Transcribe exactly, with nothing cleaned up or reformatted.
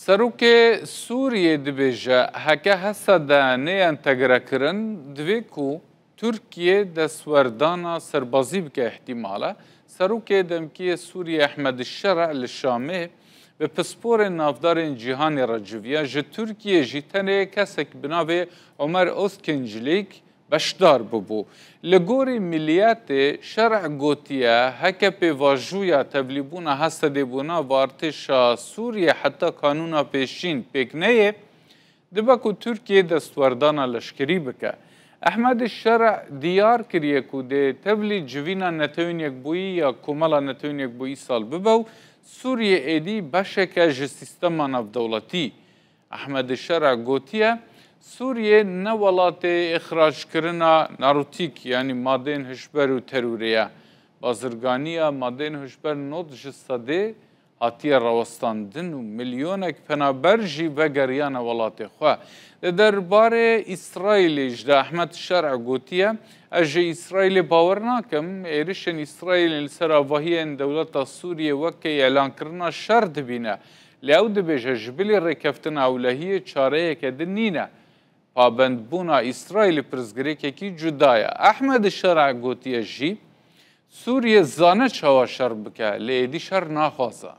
Serokê Sûriyê dibêje, heke Hesede neyê entegrekirin, divê ku Tirkiye destwerdana serbazî bike. Îhtîmal e. Serokê demkî yê Sûriyê Ehmed Şer'a li Şamê bi pisporên navdarên cîhanê re civiya. Ji Tirkiye jî tenê kesek bi navê Omer Ozkinclik beşdar bûbû. Li gorî Milliyetê, Şer'a gotiye, heke pêvajoya tevlîbûna Hesedê bo nav artêşa Sûriyê heta kanûna pêşîn pêk neyê, dibe ku Tirkiye destwerdana leşkerî bike. Ehmed Şer'a diyar kiriye ku dê tevlî civîna Netewên Yekbûyî ya Komela Netewên Yekbûyî îsal bibe û Sûriye êdî beşek e ji sîstema navdewletî. Ehmed Şer'a gotiye, Sûriye ne welatê îxrackirina narotîk, yanî madeyên hişber û terorê ye. Bazirganiya madeyên hişber nod ji sedê hatiye rawestandin û milyonek penaber jî vegeriyane welatê xwe. Li derbarê Îsraîlê jî de Ehmed Şer'a gotiye, Ez ji Îsraîlê bawer nakim, êrişên Îsraîlê li ser avahiyên dewleta Sûriyê weke îlankirina şer dibîne. Lê ew dibêje, ji bilî rêkeftina ewlehiyê çareyeke din nîne. Pabendbûna Îsraîlê pirsgirêkekî cuda ye. Ehmed Şer'a gotiye jî, Sûriye zane çawa şer bike, lê êdî şer naxwaze.